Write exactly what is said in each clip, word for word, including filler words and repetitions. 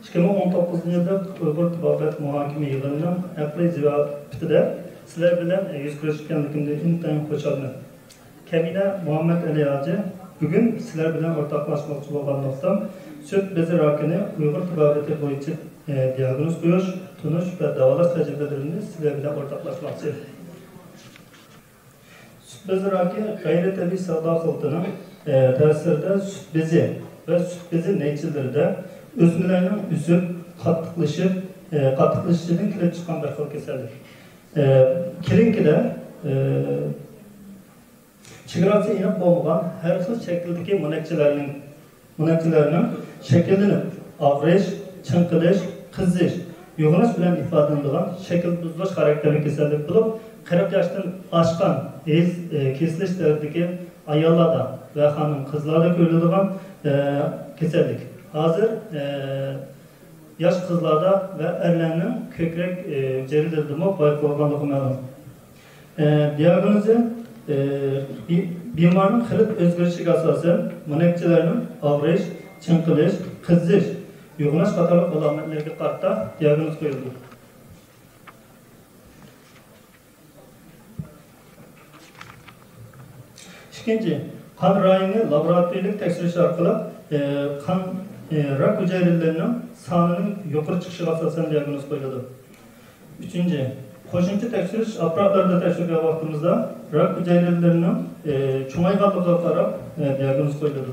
ئىككى مىڭ ئون توققۇزىنچى يىلدا ئۇيغۇر تېبابەت مۇھاكىمە يىغىنىنىڭ ئەقلىي زىياپىتىدە سىلەر بىلەن يۈز كۆرۈشكەنلىكىمدىن ئىنتايىن خۇشالمەن. كەمىنە مۇھەممەد ئەلى ھاجى، بۈگۈن سىلەر بىلەن ئورتاقلاشماقچى بولغان نۇقتام، سۈت بېزى راكىنى ئۇيغۇر تېبابىتى بويىچە، ئە، دىياگنوز قويۇش، تونۇش ۋە داۋالاش تەجرىبىلىرىنى سىلەر بىلەن ئورتاقلاشماقچى. سۈت بېزى راكى غەيرىي تەبىئىي سەۋدا خىلىتىنىڭ، ئە، تەسىرىدە سۈت بېزى ۋە سۈت بېزى نەيچىلىرىدە ئۆسمىلەرنىڭ ئۈزۈپ، قاتتىقلىشىپ، ئە، قاتتىقلىشىشىدىن كېلىپ چىققان بىر خىل كېسەللىك. ئە، كلىنىكىدا، ئە، چېگراسى ئېنىق بولمىغان ھەر خىل شەكىلدىكى مونەكچىلەرنىڭ، مونەكچىلەرنىڭ شەكىللىنىپ، ئاغرىش، چىڭقىلىش، قىزىش، يوغىناش بىلەن ئىپادىلىنىدىغان شەكىل بۇزۇلۇش خاراكتېرلىك كېسەللىك بولۇپ، قىرىق ياشتىن ئاشقان ھېيز، ئى، كېسىلىش دەۋرىدىكى ئاياللاردا ۋە خانىم-قىزلاردا كۆرۈلىدىغان، ئى، كېسەللىك. ھازىر، ئى، ياش قىزلاردا ۋە ئەرلەرنىڭ كۆكرەك، ئى، ھۈجەيرىلىرىدىمۇ بايقىلىدىغانلىقى مەلۇم. ئى، دىياگنوزى، ئى، بى-، بىمارنىڭ خىلىت ئۆزگىرىشىگە ئاساسەن، مونەكچىلەرنىڭ ئاغرىش، چىڭقىلىش، قىزىش، يوغىناش قاتارلىق ئالامەتلىرىگە قارىتا دىياگنوز قويۇلىدۇ. ئىككىنچى، قان رايىنى لابوراتورىيەلىك تەكشۈرۈش ئارقىلىق، ئى، قان، ئى، راك ھۈجەيرىلىرىنىڭ سانىنىڭ يۇقىرى چىقىشىغا ئاساسەن دىياگنوز قويۇلىدۇ. ئۈچىنچى، قوشۇمچە تەكشۈرۈش ئاپپاراتلىرىدا تەكشۈرگەن ۋاقتىمىزدا راك ھۈجەيرىلىرىنىڭ، ئى، چوڭايغانلىقىغا قاراپ، ئى، دىياگنوز قويۇلىدۇ.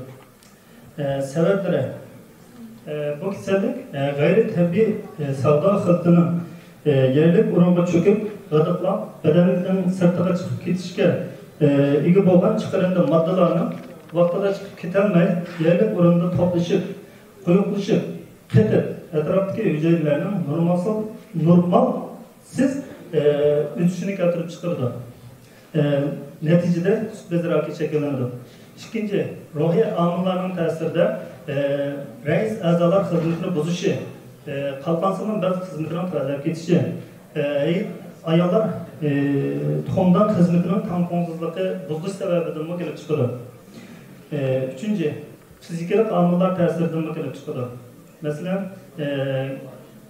ئە، سەۋەبلىرى. ئە، بۇ كېسەللىك، ئە، غەيرىي تەبىئىي، ئە، سەۋدا خىلىتىنىڭ، ئە، يەرلىك ئورۇنغا چۆكۈپ، غىدىقلاپ، بەدەننىڭ سىرتىغا چىقىپ كېتىشكە، ئە، ئىگە بولغان چىقىرىندى ماددىلارنىڭ ۋاقتىدا چىقىپ كېتەلمەي، يەرلىك ئورۇندا توپلىشىپ، قويۇقلىشىپ، قېتىپ، ئەتراپتىكى ھۈجەيرىلەرنىڭ نورمالسىز، نورمال سىز، ئە، ئۆسۈشىنى كەلتۈرۈپ چىقىرىدۇ. ئە، نەتىجىدە سۈت بېزى راكى شەكىللىنىدۇ. ئىككىنچى، روھىي ئامىللارنىڭ تەسىرىدە، ئە، رەئىس ئەزالار خىزمىتىنى بۇزۇشى، ئە، قالقانسىمان بەز خىزمىتىنىڭ تۆۋەنلەپ كېتىشى، ئە، ئاياللار، ئە، تۇخۇمدان خىزمىتىنىڭ تەڭپۇڭسىزلىقى بۇزۇلۇش سەۋەبىدىنمۇ كېلىپ چىقىدۇ. ئە، ئۈچىنچى، پسىخىكىلىق ئامىللار تەسىرىدىنمۇ كېلىپ چىقىدۇ. مەسىلەن، ئى،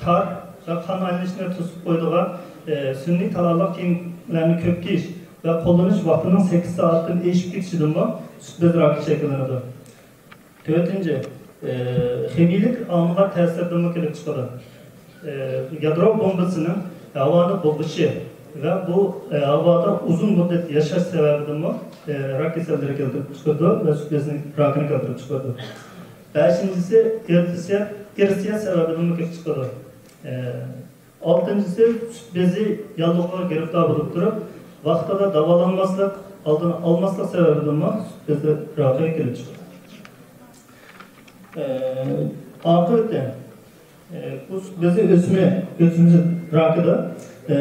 تار ۋە قان ئايلىنىشىنى توسۇپ قويىدىغان، ئى، سۈنئىي تالالىق كىيىملەرنى كۆپ كىيىش ۋە قوللىنىش ۋاقتىنىڭ سەككىز سائەتتىن ئېشىپ كېتىشىدىنمۇ سۈت بېزى راكى شەكىللىنىدۇ. تۆتىنچى، ئى، خىمىيىلىك ئامىللار تەسىرىدىنمۇ كېلىپ چىقىدۇ. ئى، يادرو بومبىسىنىڭ ھاۋانى بۇلغىشى ۋە بۇ، ئى، ھاۋادا ئۇزۇن مۇددەت ياشاش سەۋەبىدىنمۇ، ئى، راك كېسەللىرى كېلتۈرۈپ چىقىرىدۇ ۋە سۈت بېزى راكىنى كېلتۈرۈپ چىقىرىدۇ. بەشىنچىسى، ئىرسىيەت، ئىرسىيەت سەۋەبىدىنمۇ كېلىپ چىقىدۇ. ئى، ئالتىنچىسى، سۈت بېزى ياللۇغىغا گىرىپتار بولۇپ تۇرۇپ، ۋاقتىدا داۋالانماسلىق، ئالدىنى ئالماسلىق سەۋەبىدىنمۇ سۈت بېزى راكى كېلىپ چىقىدۇ. ئى، ئاقىۋىتى. ئى، بۇ سۈت بېزى ئۆسمە، ئۆسمە راكىدا، ئى،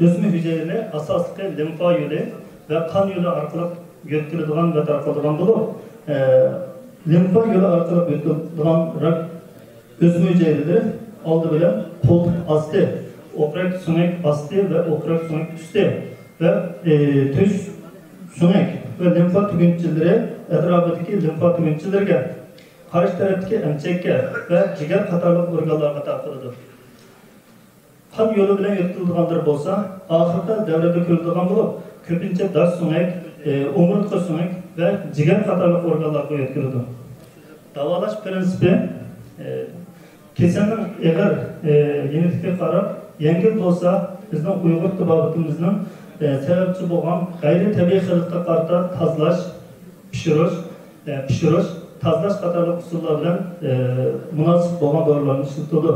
ئۆسمە ھۈجەيرىلىرى ئاساسلىقى لىمفا يولى ۋە قان يولى ئارقىلىق يۆتكىلىدىغان ۋە تارقىلىدىغان بولۇپ، ئى، لىمفا يولى ئارقىلىق يۆتكىلىدىغان راك ئۆسمە ھۈجەيرىلىرى ئالدى بىلەن قولتۇق ئاستى، ئوكرەك سۆڭەك ئاستى ۋە ئوكرەك سۆڭەك ئۈستى ۋە، ئى، تۆش سۆڭەك ۋە لىمفا تۈگۈنچىلىرى ئەتراپىدىكى لىمفا تۈگۈنچىلىرىگە، قارشى تەرەپتىكى ئەمچەككە ۋە جىگەر قاتارلىق ئورگانلارغا تارقىلىدۇ. قان يولى بىلەن يۆتكىلىدىغانلىرى بولسا، ئاخىرقى دەۋرىدە كۆرۈلىدىغان بولۇپ، كۆپىنچە داش سۆڭەك، ئى، ئومۇرتقا سۆڭەك ۋە جىگەر قاتارلىق ئورگانلارغا يۆتكىلىدۇ. داۋالاش پىرىنسىپى، ئى، كېسەلنىڭ ئېغىر، ئى، يېنىكلىكىگە قاراپ، يەڭگىل بولسا، بىزنىڭ ئۇيغۇر تېبابىتىمىزنىڭ، ئى، سەۋەبچى بولغان غەيرىي تەبىئىي خىلىتقا قارىتا تازىلاش، پىشۇرۇش، ئى، پىشۇرۇش، تازىلاش قاتارلىق ئۇسۇللار بىلەن، ئى، مۇناسىپ بولغان دورىلارنى ئىشلىتىدۇ.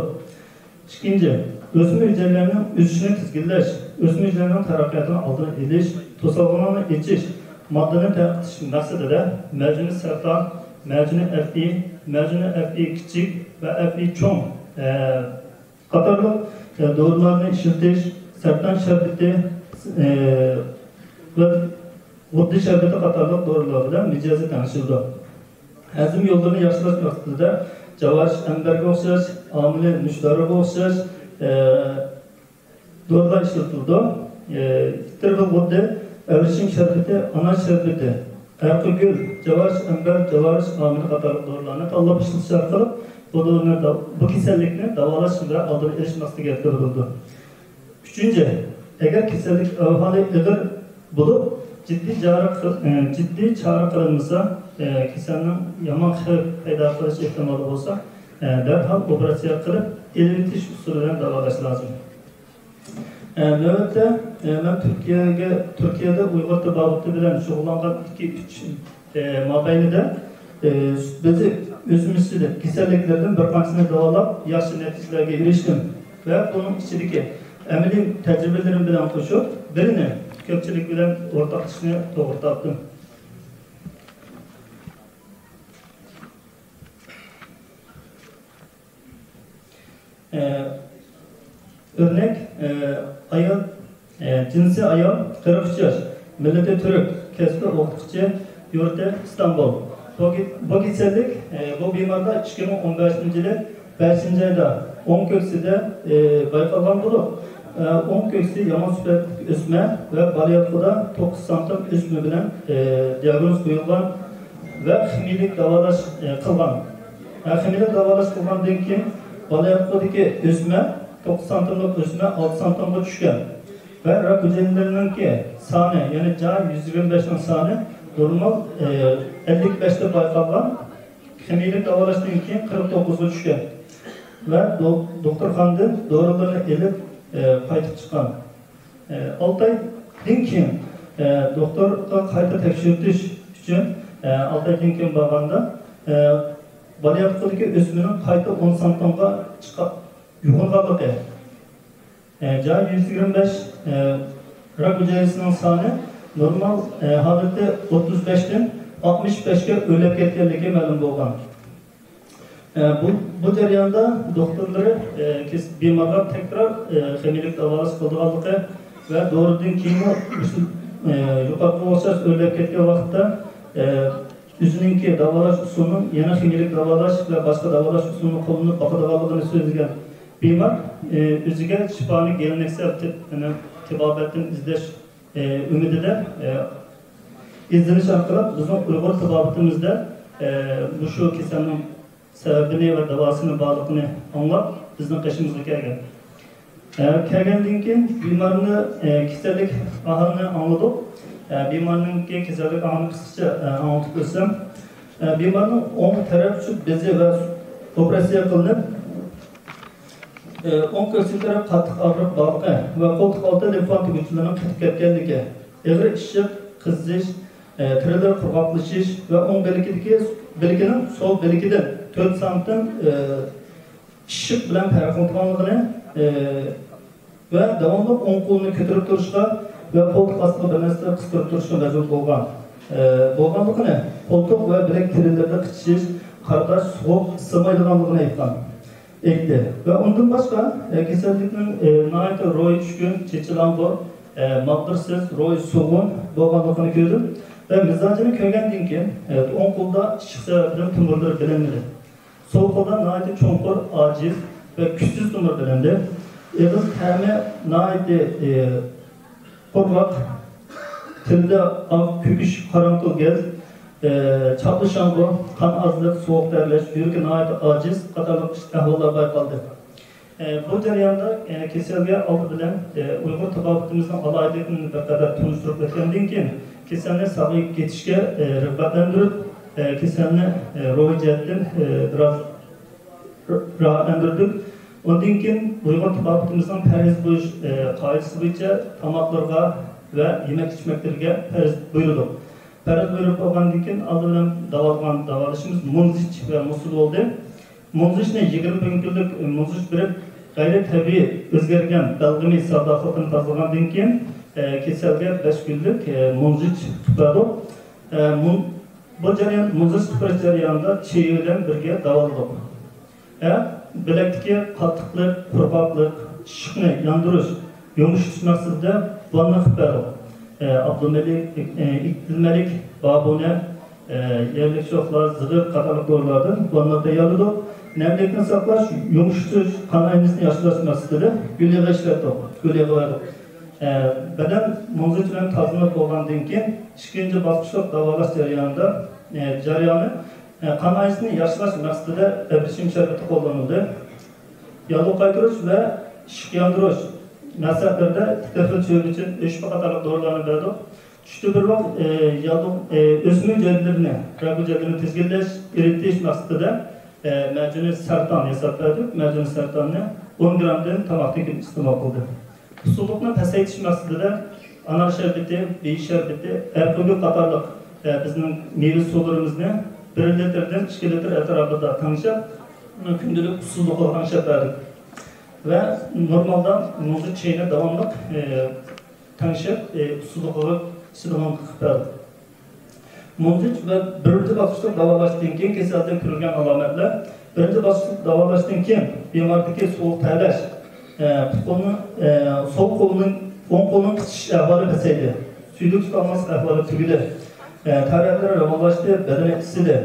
ئىككىنچى، ئۆسمە ھۈجەيرىلەرنىڭ ئۆسۈشىنى تىزگىنلەش، ئۆسمە ھۈجەيرىلەرنىڭ تەرەققىياتىنىڭ ئالدىنى ئېلىش، توسالغۇلارنى ئېچىش، ماددىنى تەڭ قىلىش مەقسىتىدە مەجۈنى سەرخان، مەجۈنى ئەپئى، مەجۈنى ئەپئى كىچىك ۋە ئەپئى چوڭ، ئە، قاتارلىق، ئە، دورىلارنى ئىشلىتىش، سەرخان شەربىتى، ئە، ۋە غۇددە شەربىتى قاتارلىق دورىلار بىلەن مىجەزى تەڭشىلىدۇ. ھەزىم يوللىرىنى ياخشىلاش مەقسىتىدە جاۋاھىش ئەمبەرگە ئوخشاش، ئامىلى نۇشتارىغا ئوخشاش، ئە، دورىلار ئىشلىتىلىدۇ. ئە، تىربىل غۇددە، ئەۋرىشىم شەربىتى، ئانار شەربىتى، ئەرقىگۈل، جاۋاھىش ئەمبەر، جاۋاھىش ئامىلى قاتارلىق دورىلارنى تاللاپ ئىشلىتىش ئارقىلىق بۇ دورىنى دا-، بۇ كېسەللىكنى داۋالاش ۋە ئالدىنى ئېلىش مەقسىتىگە يەتكۈزۈلىدۇ. ئۈچىنچى، ئەگەر كېسەللىك ئەھۋالى ئېغىر بولۇپ، جىددىي چارە قىل-، ئە، جىددىي چارە قىلىنمىسا، ئە، كېسەلنىڭ يامان خەۋپ پەيدا قىلىش ئېھتىمالى بولسا، ئە، دەرھال ئوپېراتسىيە قىلىپ، ئېلىۋېتىش ئۇسۇلى بىلەن داۋالاش لازىم. ئە، نۆۋەتتە، ئە، مەن تۈركىيەگە، تۈركىيەدە ئۇيغۇر تېبابىتى بىلەن شۇغۇللانغان ئىككى، ئۈچ يىل، ئە، مابەينىدە، ئە، سۈت بېزى ئۆسمىسىدە كېسەللىكلىرىدىن بىر قانچىسىنى داۋالاپ، ياخشى نەتىجىلەرگە ئېرىشتىم ۋە بۇنىڭ ئىچىدىكى ئەمەلىي تەجرىبىلىرىم بىلەن قوشۇپ، بىرىنى كۆپچىلىك بىلەن ئورتاقلىشىشنى توغرا تاپتىم. ئە، ئۆرنەك، ئە، ئايال، ئە، جىنسى ئايال، قىرىق ئۈچ ياش، مىللىتى تۈرك، كەسپى ئوقۇتقۇچى، يۇرتى ئىستانبۇل. بۇ كې-، بۇ كېسەللىك، ئە، بۇ بىماردا ئىككى مىڭ ئون بەشىنچى يىلى بەشىنچى ئايدا ئوڭ كۆكسىدە، ئە، بايقالغان بولۇپ، ئە، ئوڭ كۆكسى يامان سۈپەتلىك ئۆسمە ۋە بالىياتقۇدا توققۇز سانتىم ئۆسمە بىلەن، ئە، دىياگنوز قويۇلغان ۋە خىمىيىلىك داۋالاش، ئە، قىلغان. ھە، خىمىيىلىك داۋالاش قىلغاندىن كېيىن بالىياتقۇدىكى ئۆسمە، توققۇز سانتىملىق ئۆسمە ئالتە سانتىمغا چۈشكەن ۋە راك ھۈجەيرىلىرىنىڭكى سانى، يەنى جا يۈز يىگىرمە بەشنىڭ سانى نورمال، ئە، ئەللىك بەشتە بايقالغان، خىمىيىلىك داۋالاشتىن كېيىن قىرىق توققۇزغا چۈشكەن ۋە دو-، دوختۇرخانىدىن دورىلىرىنى ئېلىپ، ئە، قايتىپ چىققان. ئالتە ئايدىن كېيىن، ئە، دوختۇرغا قايتا تەكشۈرتۈش ئۈچۈن، ئە، ئالتە ئايدىن كېيىن بارغاندا، ئە، بالىياتقۇدىكى ئۆسمىنىڭ قايتا ئون سانتىمغا چىقا-، يۇقىرىغانلىقى، ئە، جا يۈز يىگىرمە بەش، ئە، راك ھۈجەيرىسىنىڭ سانى نورمال، ئە، ھالىتى ئوتتۇز بەشتىن ئاتمىش بەشكە ئۆرلەپ كەتكەنلىكى مەلۇم بولغان. ئە، بۇ، بۇ جەرياندا دوختۇرلىرى، ئە، كېس-، بىمارغا تەكرار، ئە، خىمىيىلىك داۋالاش قىلىدىغانلىقى ۋە دورىدىن كېيىنمۇ مۇشۇ، ئە، يۇقىرىقىغا ئوخشاش ئۆرلەپ كەتكەن ۋاقىتتا، ئە، ئۆزىنىڭكى داۋالاش ئۇسۇلىنىڭ يەنە خىمىيىلىك داۋالاش ۋە باشقا داۋالاش ئۇسۇلىنى قوللىنىپ باقىدىغانلىقىنى سۆزلىگەن بىمار، ئە، ئۆزىگە شىپانى گېلىنەكسە تېب-، يەنى تېبابەتتىن ئىزدەش ئۈمىدىدە ئىزدىنىش ئارقىلىق بىزنىڭ ئۇيغۇر تېبابىتىمىزدە مۇشۇ كېسەلنىڭ سەۋەبىنى ۋە داۋاسىنى بارلىقىنى ئاڭلاپ، بىزنىڭ قېشىمىزغا كەلگەن. كەلگەندىن كېيىن بىمارنى، كېسەللىك ئاھىڭىنى ئاڭلىدۇق. بىمارنىڭكى كېسەللىك ئاھىڭىنى قىسقىچە ئاڭلىتىپ ئۆتسەم، بىمارنىڭ ئوڭ تەرەپ سۈت بېزى ۋە ئوپېراتسىيە قىلىنىپ، ئوڭ كۆكسى تەرەپ قاتتىق ئاغرىق بارلىقى ۋە قولتۇق ئالدى لىمفا تۈگۈنچىلىرىنىڭ قېتىپ كەتكەنلىكى، ئېغىر ئىششىق، قىزىش، تېرىلىرى قۇرغاقلىشىش ۋە ئوڭ بىلىكىدىكى، بىلىكىنىڭ سول بىلىكىدىن تۆت سانتىم ئىششىق بىلەن پەرقلىنىدىغانلىقىنى ۋە داۋاملىق ئوڭ قولىنى كۆتۈرۈپ تۇرۇشقا ۋە قولتۇق ئاستىغا بىر نەرسە قىستۇرۇپ تۇرۇشقا مەجبۇر بولغان، بولغانلىقىنى، قولتۇق ۋە بىلەك تېرىلىرىدە قىچىشىش، قارىداش سوغۇق ئىسسىمايدىغانلىقىنى ئېيتقان. ئېيتتى. ۋە ئۇندىن باشقا، ئە، كېسەللىكنىڭ، ئە، ناھايىتى روھى چۈشكۈن، چېچىلاڭغۇ، ئە، ماغدۇرسىز، روھى سوغۇق بولغانلىقىنى كۆردۈم. ۋە مىزاجىنى كۆرگەندىن كېيىن، ئە، ئوڭ قولدا ئىششىق سەۋەبىدىن تومۇرلىرى بىلىنمىدى. سول قولدا ناھايىتى چوڭقۇر، ئاجىز ۋە كۈچسىز تومۇر بىلىندى. ئېغىز تەمى ناھايىتى، ئە، قۇرغاق، تىلدا ئاق، كۆكۈش، قاراڭغۇ گەز، ئە، چاپلىشاڭغۇ، قان ئازلىق، سوغۇق تەرلەش، يۈرىكى ناھايىتى ئاجىز قاتارلىق ئەھۋاللار بايقالدى. ئە، بۇ جەرياندا، ئە، كېسەلگە ئالدى بىلەن، ئە، ئۇيغۇر تېبابىتىمىزنىڭ ئالاھىدىلىكىنى بىر قەدەر تونۇشتۇرۇپ ئۆتكەندىن كېيىن، كېسەلنى ساقىيىپ كېتىشكە، ئە، رىغبەتلەندۈرۈپ، ئە، كېسەلنى، ئە، روھىي جەھەتتىن، ئە، بىراز راھەتلەندۈردۇق. ئۇندىن كېيىن ئۇيغۇر تېبابىتىمىزنىڭ پەرھىز بۇيرۇش، ئى، قائىدىسى بويىچە تاماقلىرىغا ۋە يېمەك ئىچمەكلىرىگە پەرھىز بۇيرۇدۇق. پەرھىز بۇيرۇپ بولغاندىن كېيىن ئالدى بىلەن داۋالىغان داۋالىشىمىز مۇنزىچ ۋە مۇسۇل بولدى. مۇنزىچنى يىگىرمە بىر كۈنلۈك مۇنزىچ بېرىپ، غەيرىي تەبىئىي ئۆزگەرگەن بەلغىمى ساداقىتىنى تازىلىغاندىن كېيىن، ئى، كېسەلگە بەش كۈنلۈك، ئى، مۇنزىچ قىلىپ بەردۇق. ئە، مۇن-، بۇ جەريان، مۇنزىچ قىلىپ بېرىش جەريانىدا چىۋى بىلەن بىرگە داۋالىدۇق. ئە، بىلەكتىكى قاتتىقلىق، قۇرغاقلىق، ئىششىقنى ياندۇرۇش، يۇمشىتىش مەقسىتىدە ۋاننا قىلىپ بەردۇق. ئە، ئابدۇلمەلىك، ئە، ئىبدۇلمەلىك، بابۇنە، ئە، يەرلىك شوخلا، زىغىر قاتارلىق دورىلاردىن ۋاننا تەييارلىدۇق. نەملىكنى ساقلاش، يۇمشىتىش، قان ئايلىنىشنى ياخشىلاش مەقسىتىدە گۈل يېغى ئىشلەتتۇق. گۈل يېغى بەردۇق. ئە، بەدەن مۇنزىچ بىلەن تازىلىنىپ بولغاندىن كېيىن، ئىككىنچى باسقۇچلۇق داۋالاش جەريانىدا، ئە، جەريانى قان ئايلىنىشنى ياخشىلاش مەقسىتىدە ئەبرىشىم شەربىتى قوللىنىلدى. ياللۇغ قايتۇرۇش ۋە ئىششىق ياندۇرۇش مەقسەتلىرىدە تېفىل چۆگۈچىن ئۆشۈپە قاتارلىق دورىلارنى بەردۇق. چۈشتە بىر ۋاق، ئە، ياللۇغ، ئە، ئۆسمە ھۈجەيرىلىرىنى، رەگ ھۈجەيرىلىرىنى تىزگىنلەش، ئېرىتىش مەقسىتىدە، ئە، مەجۈنى سەرتان ياساپ بەردۇق. مەجۈنى سەرتاننى ئون گرامدىن تاماقتىن كېيىن ئىستېمال قىلدى. ئۇسسۇللۇقنى پەسەيتىش مەقسىتىدە ئانار شەربىتى، بېيى شەربىتى، ئەرقىگۈل قاتارلىق، ئە، بىزنىڭ مېۋە سۇلىرىمىزنى بىر لىتىردىن ئىككى لىتىر ئەتراپىدا تەڭشەپ، ئۇنى كۈندىلىك ئۇسسۇللۇقىغا تەڭشەپ بەردۇق. ۋە نورمالدا مۇزىچ چېيىنى داۋاملىق، ئە، تەڭشەپ، ئە، ئۇسسۇللۇقىغا ئىچىدىغان قىلىپ بەردۇق. مۇزىچ ۋە بىرىنچى باسقۇچلۇق داۋالاشتىن كېيىن كېسەلدە كۆرۈلگەن ئالامەتلەر. بىرىنچى باسقۇچلۇق داۋالاشتىن كېيىن بىماردىكى سوغۇق تەرلەش، ئە، پۇت قولنىڭ، ئە، سول قولنىڭ، ئوڭ قولنىڭ قىچىشىش ئەھۋالى پەسەيدى. سۈيدۈك تۇتالماسلىق ئەھۋالى تۈگىدى. ئە، تەرەتلىرى راۋانلاشتى، بەدىنى ئىسسىدى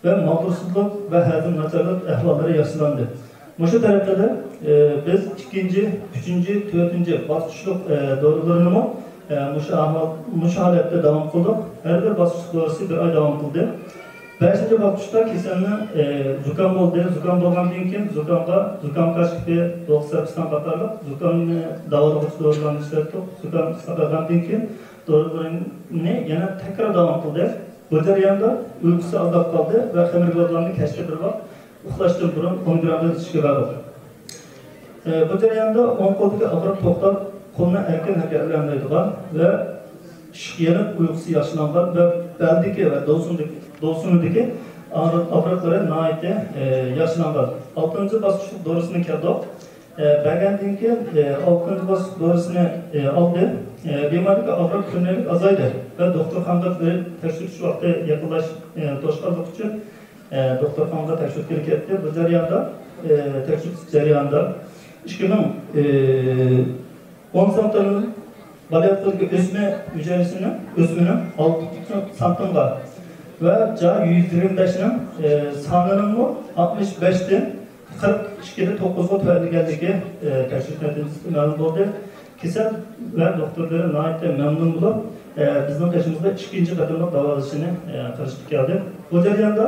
ۋە ماغدۇرسىزلىق ۋە ھەزىم ناچارلىق ئەھۋاللىرى ياخشىلاندى. مۇشۇ تەرىقىدە، ئە، بىز ئىككىنچى، ئۈچىنچى، تۆتىنچى باسقۇچلۇق، ئە، دورىلىرىنىمۇ، ئە، مۇشۇ ئەھۋال، مۇشۇ ھالەتتە داۋام قىلدۇق. ھەر بىر باسقۇچ دورىسى بىر ئاي داۋام قىلدى. بەشىنچى باسقۇچتا كېسەلنىڭ، ئە، زۇكام بولدى. زۇكام بولغاندىن كېيىن زۇكامغا زۇكام كاشكىپى، دوغزا سەرپىستان قاتارلىق زۇكامنى داۋالىغۇچى دورىلارنى ئىشلەتتۇق. زۇكام ساقايغاندىن كېيىن دورىلىرىنى يەنە تەكرار داۋام قىلدى. بۇ جەرياندا ئۇيقۇسى ئازلاپ قالدى ۋە خېمىر گوزلارنى كەچتە بىر ۋاق ئۇخلاشتىن بۇرۇن ئون گرامدىن ئىچىشكە بەردۇق. ئە، بۇ جەرياندا ئوڭ قولدىكى ئاغرىق توختاپ، قولنى ئەركىن ھەرىكەتلەندۈرىدىغان ۋە ئىششىق يېنىپ، ئۇيقۇسى ياخشىلانغان ۋە بەلدىكى ۋە دوۋسۇندىكى، دوۋسۇنىدىكى ئاغرىق، ئاغرىقلىرى ناھايىتى، ئە، ياخشىلانغان. ئالتىنچى باسقۇچلۇق دورىسىنى كەلدۇق. ئە، بەرگەندىن كېيىن، ئە، ئالتىنچى باسقۇچ دورىسىنى، ئە، ئالدى. ئە، بىماردىكى ئاغرىق كۈنلىرى ئازايدى ۋە دوختۇرخانىغا بېرىپ تەكشۈرتۈش ۋاقتى يېقىنلاش، ئە، توشقانلىقى ئۈچۈن، ئە، دوختۇرخانىغا تەكشۈرتكىلى كەتتى. بۇ جەرياندا، ئە، تەكشۈرتۈش جەريانىدا ئىككى مىڭ، ئە، ئون سانتىم بالىياتقۇدىكى ئۆسمە ھۈجەيرىسىنىڭ، ئۆسمىنىڭ ئالتە سانتىمغا ۋە جا يۈز يىگىرمە بەشنىڭ، ئە، سانىنىڭمۇ ئاتمىش بەشتىن قىرىق ئىككىدە توققۇزغا تۆۋەنلىگەنلىكى، ئە، تەكشۈرۈش نەتىجىسىدە مەلۇم بولدى. كېسەل ۋە دوختۇرلىرى ناھايىتى مەمنۇن بولۇپ، ئە، بىزنىڭ قېشىمىزدا ئىككىنچى قېتىملىق داۋالىشىنى، ئە، قىلىشقا كەلدى. بۇ جەرياندا،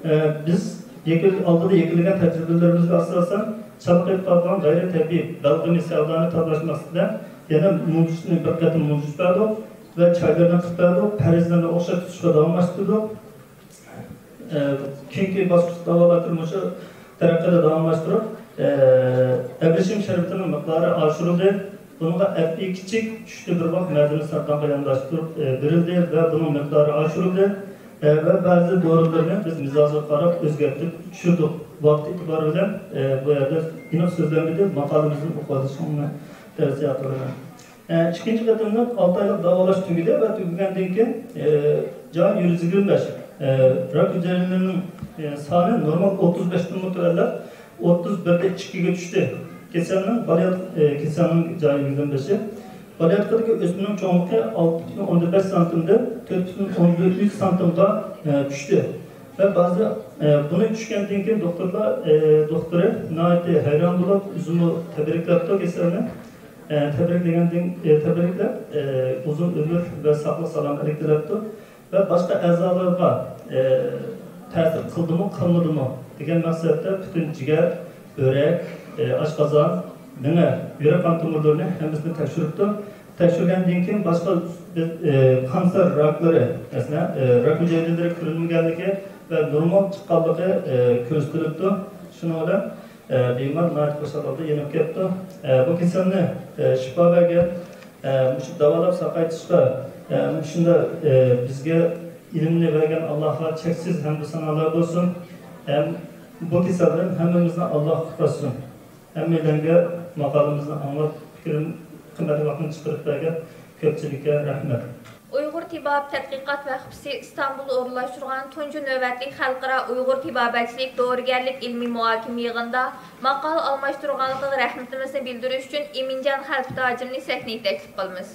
ئە، بىز يەكۈن-، ئالدىدا يەكۈنلىگەن تەجرىبىلىرىمىزگە ئاساسەن، چالا قېلىپ قالغان غەيرىي تەبىئىي بەلغىمى سەۋدانى تازىلاش مەقسىتىدە يەنە مۇزىچنى بىر قېتىم مۇزىچ بەردۇق ۋە چايلىرىنى قىلىپ بەردۇق، پەرھىزلىرىنى ئوخشاش تۇتۇشقا داۋاملاشتۇردۇق. ئە، كېيىنكى باسقۇچ داۋالاشنى مۇشۇ تەرىقىدە داۋاملاشتۇرۇپ، ئە، ئەبرىشىم شەربىتىنىڭ مىقدارى ئاشۇرۇلدى. بۇنىڭغا ئەپئى كىچىك، چۈشتە بىر ۋاق مەدىنى سەرتانغا يانداشتۇرۇپ، ئە، بېرىلدى ۋە بۇنىڭ مىقدارى ئاشۇرۇلدى. ئە، ۋە بەزى دورىلىرىنى بىز مىزاجىغا قاراپ ئۆزگەرتىپ چۈشۈردۇق. ۋاقىت ئېتىبارى بىلەن، ئە، بۇ يەردە ئېنىق سۆزلەنمىدى، ماقالىمىزدىن ئوقۇۋېلىشىڭلارنى تەۋسىيە قىلىمەن. ئىككىنچى قېتىملىق ئالتە ئايلىق داۋالاش تۈگىدى ۋە تۈگىگەندىن كېيىن، جان يۈز يىگىرمە بەش، راك ھۈجەيرىلىرىنىڭ سانى نورمال ئوتتۇز بەشتىن مۇتەۋەللەپ ئوتتۇز بىردە ئىككىگە چۈشتى. كېسەلنىڭ بالىيات-، كېسەلنىڭ جايى يۈز يىگىرمە بەشى. بالىياتقۇدىكى ئۆسمىنىڭ چوڭلۇقى ئالتە پۈتۈن ئوندىن بەش سانتىمدىن تۆت پۈتۈن ئوندىن ئۈچ سانتىمغا چۈشتى. ۋە بەزى، بۇنى چۈشكەندىن كېيىن دوختۇرلار، دوختۇرى ناھايىتى ھەيران بولۇپ، ئۆزىمۇ تەبرىكلەپتۇ كېسەلنى. ئە، تەبرىكلىگەندىن، ئە، تەبرىكلەپ، ئە، ئۇزۇن ئۆمۈر ۋە ساقلىق سالامەتلىك تىلەپتۇ. ۋە باشقا ئەزالارغا، ئە، تەسىر قىلدىمۇ، قىلمىدىمۇ دېگەن مەقسەتتە پۈتۈن جىگەر، بۆرەك، ئە، ئاشقازان، مېڭە، يۈرەك قان تومۇرلىرىنى ھەممىسىنى تەكشۈرۈپتۇ. تەكشۈرگەندىن كېيىن باشقا بىز، ئە، قانسىر راكلىرى، مەسىلەن، ئە، راك ھۈجەيرىلىرى كۆرۈلمىگەنلىكى ۋە نورمال چىققانلىقى، ئە، كۆرسىتىلىپتۇ. شۇنىڭ بىلەن ئە، بىمار ناھايىتى خۇشال ھالدا يېنىپ كەپتۇ. ئە، بۇ كېسەلنى، ئە، شىپا بەرگەن، ئە، مۇشۇ داۋالاپ ساقايتىشقا، ئە، مۇشۇنداق، ئە، بىزگە ئىلىمنى بەرگەن ئاللاھقا چەكسىز ھەمدۇ سانالار بولسۇن. ھەم بۇ كېسەلدىن ھەممىمىزنى ئاللاھ قۇتقۇزسۇن. ھەممەيلەنگە ماقالىمىزنى ئاڭلاپ، پىكرىم، قىممەتلىك ۋاقتىنى چىقىرىپ بەرگەن كۆپچىلىككە رەھمەت. ئۇيغۇر تېبابەت تەتقىقات ۋەخپىسى ئىستانبۇلدا ئورۇنلاشتۇرغان تۇنجى نۆۋەتلىك خەلقئارا ئۇيغۇر تېبابەتچىلىك دورىگەرلىك ئىلمىي مۇھاكىمە يىغىنىدا ماقالە ئالماشتۇرغانلىقىغا رەھمىتىمىزنى بىلدۈرۈش ئۈچۈن ئىمىنجان خەلپىتاجىمنى سەھنىگە تەكلىپ قىلىمىز.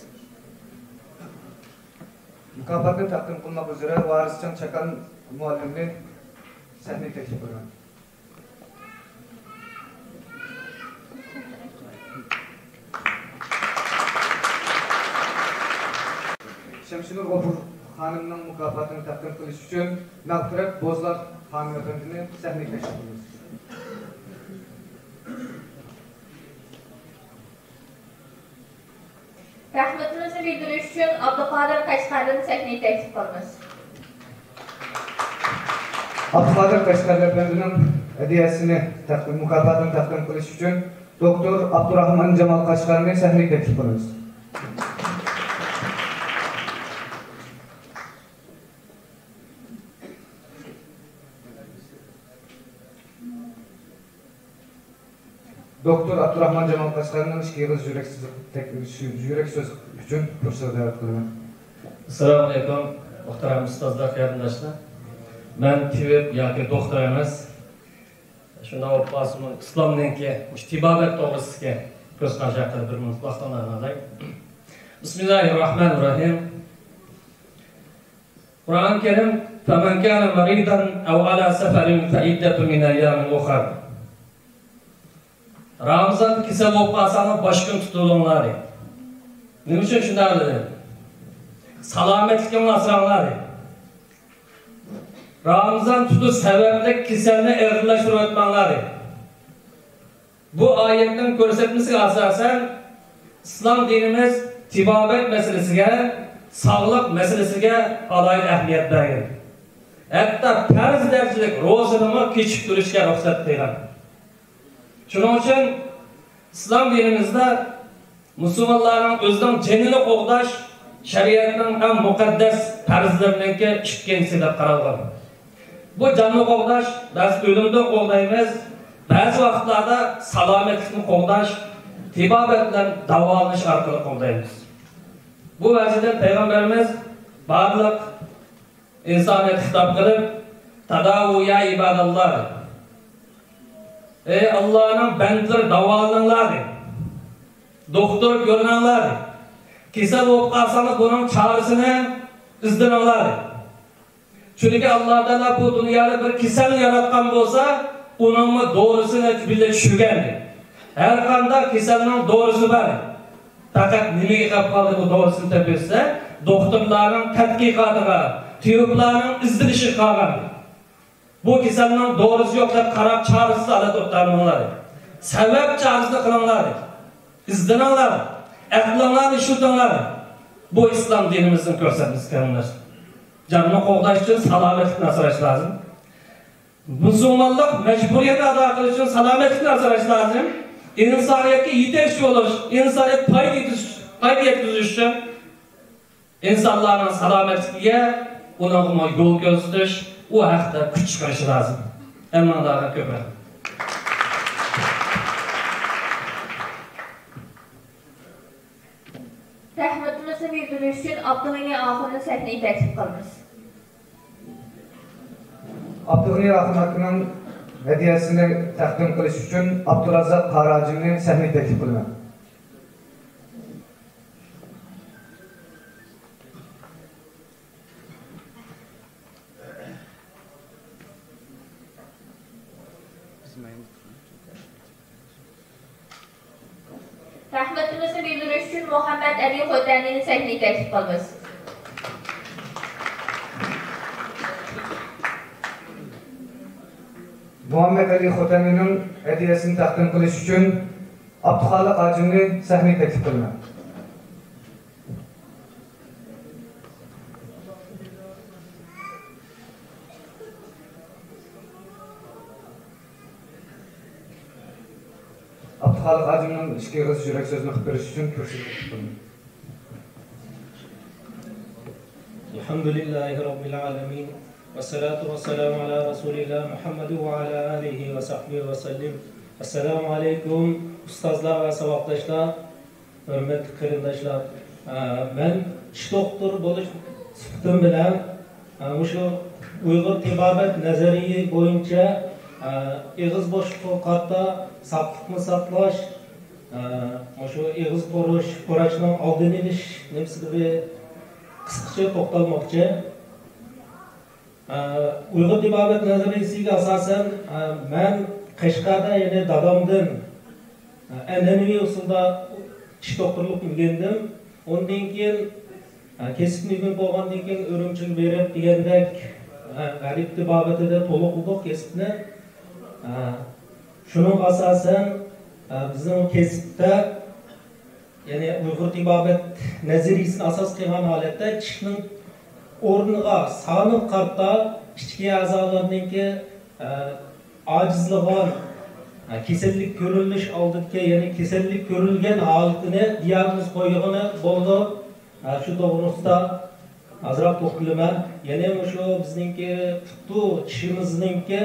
مۇكاپاتنى تەقدىم قىلماق ئۈزرە ۋارىسجان چاكان مۇئەللىمنى سەھنىگە تەكلىپ قىلىمەن. شەمشىنۇر غوپۇر خانىمنىڭ مۇكاپاتىنى تەقدىم قىلىش ئۈچۈن مەغپىرەت بوزلار خانىم ئەپەندىنى سەھنىگە تەكلىپ قىلىمىز. رەھمىتىمىزنى بىلدۈرۈش ئۈچۈن ئابدۇقادىر قەشقەرىنى سەھنىگە تەكلىپ قىلىمىز. ئابدۇقادىر قەشقەرى ئەپەندىنىڭ ھەدىيەسىنى تەقدىم، مۇكاپاتىنى تەقدىم قىلىش ئۈچۈن دوكتور ئابدۇراخمان جامال قەشقەرىنى سەھنىگە تەكلىپ قىلىمىز. دوكتور ئابدۇراخمان جامال قەشقەرىنىڭ ئىككى ئېغىز يۈرەك سۆز، يۈرەك سۆز ئۈچۈن كۇرسىغا دەۋەت قىلىمەن. ئەسسالامۇ ئەلەيكۇم، مۇھتەرەم ئۇستازلار، قېرىنداشلار. مەن تېۋىپ ياكى دوختۇر ئەمەس. شۇنداق بولۇپ قالسىمۇ، ئىسلامنىڭكى مۇشۇ تېبابەت توغرىسىدىكى كۆز قارىشى ھەققىدە بىر مىنۇت ۋاقتىڭلارنى ئالاي. بىسمىللاھىررەھمانىررەھىم. قۇرئان كەرىم، فَمَنْ كَانَ مَرِيضًا أَوْ عَلَى سَفَرٍ فَعِدَّةٌ مِنْ أَيَّامٍ أُخَرَ. رامىزاندا كېسەل بولۇپ قالساڭلار، باشقا كۈن تۇتۇۋېلىڭلار دېدى. نېمە ئۈچۈن شۇنداق دېدى؟ سالامەتلىكىڭلارنى ئاسراڭلار دېدى. رامىزان تۇتۇش سەۋەبلىك كېسەلنى ئېغىرلاشتۇرۇۋەتمەڭلار دېدى. بۇ ئايەتنىڭ كۆرسەتمىسىگە ئاساسەن، ئىسلام دىنىمىز تېبابەت مەسىلىسىگە، ساغلىق مەسىلىسىگە ئالاھىدە ئەھمىيەت بەرگەن. ھەتتا پەرز دەرىجىلىك روزىنىمۇ كېچىكتۈرۈشكە رۇخسەت قىلغان. شۇنىڭ ئۈچۈن ئىسلام دىنىمىزدا مۇسۇلمانلارنىڭ ئۆزىنىڭ جېنىنى قوغداش شەرىئەتنىڭ ئەڭ مۇقەددەس پەرزلىرىنىڭكى ئىككىنچىسى دەپ قارالغان. بۇ جاننى قوغداش، بەزى ئۆلۈمدىن قوغدايمىز، بەزى ۋاقىتلاردا سالامەتلىكنى قوغداش، تېبابەت بىلەن داۋالىنىش ئارقىلىق قوغدايمىز. بۇ ۋەجىدىن پەيغەمبىرىمىز بارلىق ئىنسانىيەتكە خىتاب قىلىپ، «تەداۋۇ يا ئىباداللا» دېدى. «ئەي ئاللانىڭ بەندىلىرى، داۋالىنىڭلار» دېدى. «دوختۇر كۆرۈنۈڭلار» دېدى. «كېسەل بولۇپ قالساڭلار، بۇنىڭ چارىسىنى ئىزدىنىڭلار» دېدى. چۈنكى ئاللا تائالا بۇ دۇنيادا بىر كېسەلنى ياراتقان بولسا، ئۇنىڭمۇ دورىسىنى بىللە چۈشۈرگەن دېدى. ھەر قانداق كېسەلنىڭ دورىسى بار. پەقەت نېمىگە قېلىپ قالدى بۇ دورىسىنى تېپىش دېسە، دوختۇرلارنىڭ تەتقىقاتىغا، تېۋىپلارنىڭ ئىزدىنىشىگە قالغان. بۇ كېسەلنىڭ دورىسى يوق دەپ قاراپ، چارىسىز ھالەتتە ئولتۇرماڭلار. سەۋەب چارىسىنى قىلىڭلار. ئىزدىنىڭلار. ئەقلىڭلارنى ئىشلىتىڭلار. بۇ ئىسلام دىنىمىزنىڭ كۆرسەتمىسى، قېرىنداشلار. جاننى قوغداش ئۈچۈن سالامەتلىكنى ئاسراش لازىم. مۇسۇلمانلىق مەجبۇرىيىتىنى ئادا قىلىش ئۈچۈن سالامەتلىكنى ئاسراش لازىم. ئىنسانىيەتكە يېتەكچى بولۇش، ئىنسانىيەتكە پايدا يېتىش، پايدا يەتكۈزۈش ئۈچۈن، ئىنسانلارنىڭ سالامەتلىكىگە، ئۇنىڭغا يول كۆرسىتىش، ئۇ ھەقتە كۈچ چىقىرىشى لازىم. ھەممىڭلارغا كۆپ رەھمەت. رەھمىتىمىزنى بىلدۈرۈش ئۈچۈن ئابدۇغېنى ئاخۇننى سەھنىگە تەكلىپ قىلىمىز. ئابدۇغېنى ئاخۇن ئاكىنىڭ ھەدىيەسىنى تەقدىم قىلىش ئۈچۈن ئابدۇرازاق قارى ھاجىمنى سەھنىگە تەكلىپ قىلىمەن. رەھمىتىمىزنى بىلدۈرۈش ئۈچۈن مۇھەممەد ئەلى خوتەنىنى سەھنىگە تەكلىپ قىلىمىز. مۇھەممەد ئەلى خوتەنىنىڭ ھەدىيەسىنى تەقدىم قىلىش ئۈچۈن ئابدۇخالىق ھاجىمنى سەھنىگە تەكلىپ قىلىمەن. ئابدۇخالىق ھاجىمنىڭ ئىككى ئېغىز يۈرەك سۆزىنى قىلىپ بېرىش ئۈچۈن كۈرسىگە تەكلىپ قىلىمەن. الحمد لله رب العالمين، والصلاة والسلام على رسول الله محمد وعلى آله وصحبه وسلم. السلام عليكم، ئۇستازلار ۋە ساۋاقداشلار. ھۆرمەتلىك قېرىنداشلار، ئە، مەن چىش دوختۇرى بولۇش سۈپىتىم بىلەن، ئە، مۇشۇ ئۇيغۇر تېبابەت نەزەرىيى بويىچە، ئە، ئېغىز بوشلۇقىغا قارىتا ساقلىقنى ساقلاش، ئە، مۇشۇ ئېغىز قورۇش، قوراشنىڭ ئالدىنى ئېلىش نېمىسىگە بىر قىسقىچە توختالماقچى. ئۇيغۇر تېبابەت نەزەرىيىسىگە ئاساسەن، مەن قەشقەردە، يەنى دادامدىن ئەنئەنىۋى ئۇسۇلدا چىش دوختۇرلۇقنى ئۆگەندىم. ئۇندىن كېيىن ھە، كېسىپنى ئۆگىنىپ بولغاندىن كېيىن ئۈرۈمچىگە بېرىپ دېگەندەك، ھە، غەربىي تېبابىتىدە تولۇقلىدۇق كېسىپنى. ھە، شۇنىڭغا ئاساسەن، ھە، بىزنىڭ كېسىپتە، يەنى ئۇيغۇر تېبابەت نەزەرىيىسىنى ئاساس قىلغان ھالەتتە چىشنىڭ ئورنىغا، سانىغا قارىتا ئىچكى ئەزالارنىڭكى، ھە، ئاجىزلىغان، ھە، كېسەللىك كۆرۈلۈش ئالدىدىكى، يەنى كېسەللىك كۆرۈلگەن ھالىتىنى دىياگنوز قويغىلى بولىدۇ. ھە، شۇ توغرىسىدا ئازراق توختىلىمەن. يەنى مۇشۇ بىزنىڭكى پۇتى چىشىمىزنىڭكى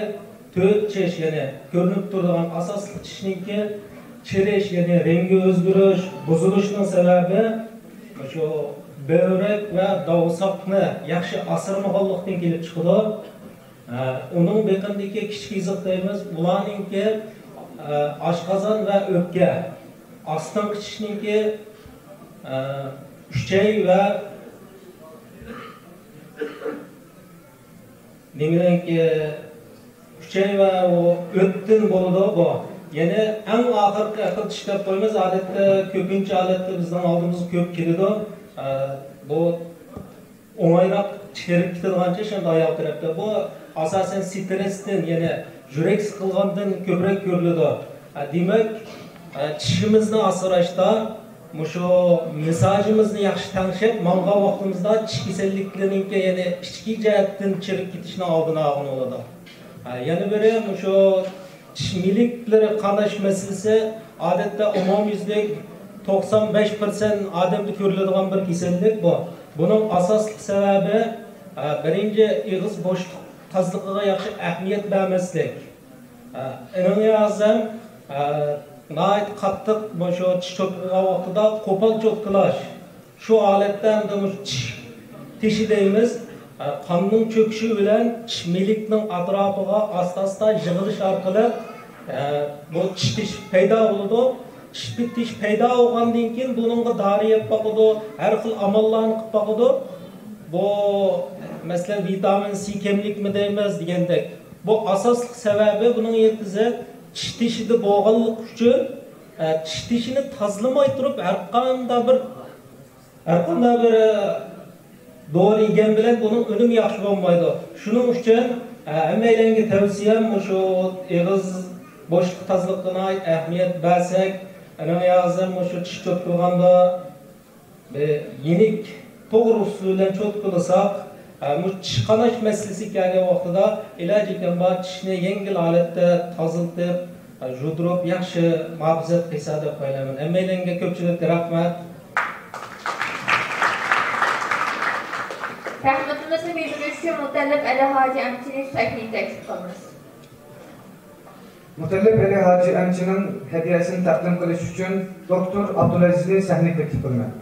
تۆت چىش، يەنى كۆرۈنۈپ تۇرىدىغان ئاساسلىق چىشنىڭكى چىرىش، يەنى رەڭگى ئۆزگىرىش، بۇزۇلۇشنىڭ سەۋەبى مۇشۇ بۆرەك ۋە دوۋساقنى ياخشى ئاسرىمىغانلىقتىن كېلىپ چىقىدۇ. ئە، ئۇنىڭ بېقىنىدىكى كىچىك يېزىق دەيمىز، ئۇلارنىڭكى، ئە، ئاشقازان ۋە ئۆپكە، ئاستىنقى چىشنىڭكى، ئە، ئۈچەي ۋە نېمىنىڭكى، ئۈچەي ۋە ئۇ ئۆتتىن بولىدۇ بۇ. يەنى ئەڭ ئاخىرقى ئەقىل چىش دەپ قويىمىز، ئادەتتە كۆپىنچە ھالەتتە بىزنىڭ ئالدىمىزغا كۆپ كېلىدۇ. ئە، بۇ ئوڭايراق چىرىپ كېتىدىغان چىش ئەمدى ئاياغ تەرەپتە. بۇ ئاساسەن سترېسستىن، يەنى يۈرەك سىقىلغاندىن كۆپرەك كۆرۈلىدۇ. ھە، دېمەك، ھە، چىشىمىزنى ئاسراشتا مۇشۇ مىزاجىمىزنى ياخشى تەڭشەپ ماڭغان ۋاقتىمىزدا چىش كېسەللىكلىرىنىڭكى، يەنى ئىچكى جەھەتتىن چىرىپ كېتىشنىڭ ئالدىنى ئالغىلى بولىدۇ. ھە، يەنە بىرى مۇشۇ چىش مىلىكلىرى قاناش مەسىلىسى ئادەتتە ئومۇميۈزلۈك توقسان بەش پىرسەنت ئادەمدە كۆرۈلىدىغان بىر كېسەللىك بۇ. بۇنىڭ ئاساسلىق سەۋەبى، ئە، بىرىنچى، ئېغىز بوشلۇق تازىلىقىغا ياخشى ئەھمىيەت بەرمەسلىك. ئە، ئېنىڭ يازدىن، ئە، ناھايىتى قاتتىق مۇشۇ چىش چوتكىغان ۋاقتىدا قوپال چوتكىلاش. شۇ ھالەتتە ئەمدى مۇشۇ چىش تېشى دەيمىز، قاننىڭ چۆكۈشى بىلەن چىش مىلىكنىڭ ئەتراپىغا ئاستا-ئاستا يىغىلىش ئارقىلىق، بۇ چىش تېشى پەيدا بولىدۇ. چىش تېشى پەيدا بولغاندىن كېيىن بۇنىڭغا دارى يەپ باقىدۇ، ھەر خىل ئاماللارنى قىلىپ باقىدۇ. بۇ، مەسىلەن، ۋىتامىن سى كەملىكمۇ دەيمىز دېگەندەك. بۇ ئاساسلىق سەۋەبى بۇنىڭ يىلتىزى چىش تېشىدا بولغانلىقى ئۈچۈن، چىش تېشىنى تازىلىماي تۇرۇپ ھەر قانداق بىر ھەرقانداق بىر دورا يېگەن بىلەن بۇنىڭ ئۈنۈمى ياخشى بولمايدۇ. شۇنىڭ ئۈچۈن، ھەممەيلەنگە تەۋسىيەم مۇشۇ ئېغىز بوشلۇق تازىلىقىغا ناھايىتى ئەھمىيەت بەرسەك، ئەنە ھازىر مۇشۇ چىش چوتكىلىغاندا بىر يېنىك، توغرا ئۇسۇل بىلەن چوتكىلىساق، ھە، مۇشۇ چىش قاناش مەسىلىسى كەلگەن ۋاقتىدا ئىلاجى كەم بار چىشنى يەڭگىل ھالەتتە تازىلىتىپ، ھە، يۇدۇرۇپ، ياخشى مۇھاپىزەت قىلسا دەپ ئويلايمەن. ھەممەيلەنگە كۆپچىلىككە رەھمەت. رەھمىتىمىزنى بىلدۈرۈش ئۈچۈن مۇتەللىپ ئەلى ھاجى ئەمچىنى سەھنىگە تەكلىپ قىلىمىز. مۇتەللىپ ئەلى ھاجى ئەمچىنىڭ ھەدىيەسىنى تەقدىم قىلىش ئۈچۈن دوكتور ئابدۇلئەزىزنى سەھنىگە تەكلىپ قىلىمەن.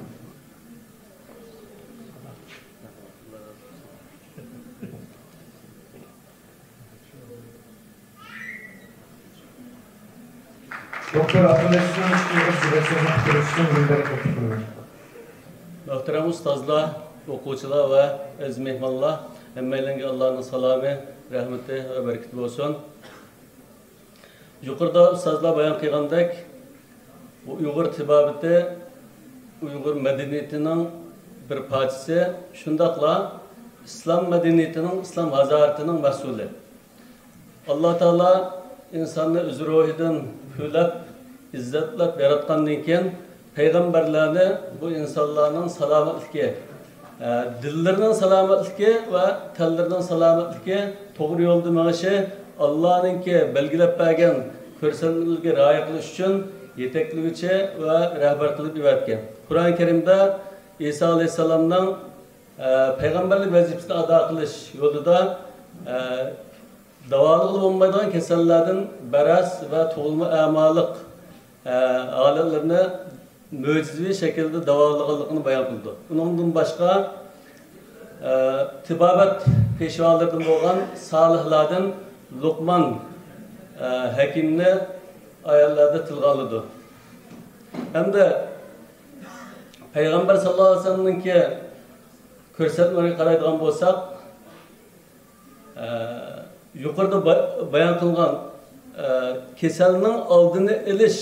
دوكتور ئابدۇلئەزىزنىڭ ئىككى ئېغىز سۆزلەپ قىلىشىنى مۇنبەرگە تەكلىپ قىلىمەن. مۆھتەرەم ئۇستازلار، ئوقۇغۇچىلار ۋە ئەزىز مېھمانلار، ھەممەيلەنگە ئاللانىڭ سالامى، رەھمىتى ۋە بەرىكىتى بولسۇن. يۇقىرىدا ئۇستازلار بايان قىلغاندەك، بۇ ئۇيغۇر تېبابىتى ئۇيغۇر مەدەنىيىتىنىڭ بىر پارچىسى، شۇنداقلا ئىسلام مەدەنىيىتىنىڭ، ئىسلام ھازارىتىنىڭ مەھسۇلى. ئاللا تائالا ئىنساننى ئۆز روھىدىن پۈۋلەپ، ئىززەتلەپ ياراتقاندىن كېيىن، پەيغەمبەرلەرنى بۇ ئىنسانلارنىڭ سالامەتلىكى، ئە، دىللىرىنىڭ سالامەتلىكى ۋە تەنلىرىنىڭ سالامەتلىكى، توغرا يولدا مېڭىشى، ئاللانىڭكى بەلگىلەپ بەرگەن كۆرسەتمىلىرىگە رىئايە قىلىش ئۈچۈن يېتەكلىگۈچى ۋە رەھبەر قىلىپ يىبەرگەن. قۇرئان كەرىمدە ئىسا ئەلەيھىسسالامنىڭ، ئە، پەيغەمبەرلىك ۋەزىپىسىنى ئادا قىلىش يولىدا، ئە، داۋالىغىلى بولمايدىغان كېسەللەردىن بەرەس ۋە تۇغۇلما ئەمالىق، ئە، ھالەتلىرىنى مۆجىزىۋى شەكىلدە داۋالىغانلىقىنى بايان قىلىدۇ. ئۇنىڭدىن باشقا، ئە، تېبابەت پېشۋالىرىدىن بولغان سالىھلاردىن لۇقمان، ئە، ھەكىمنى ئايەتلەردە تىلغا ئالىدۇ. ھەمدە پەيغەمبەر ساللاللاھۇ ئەلەيھى ۋەسەللەمنىڭكى كۆرسەتمىلىرىگە قارايدىغان بولساق، ئە، يۇقىرىدا با-، بايان قىلغان، ئە، كېسەلنىڭ ئالدىنى ئېلىش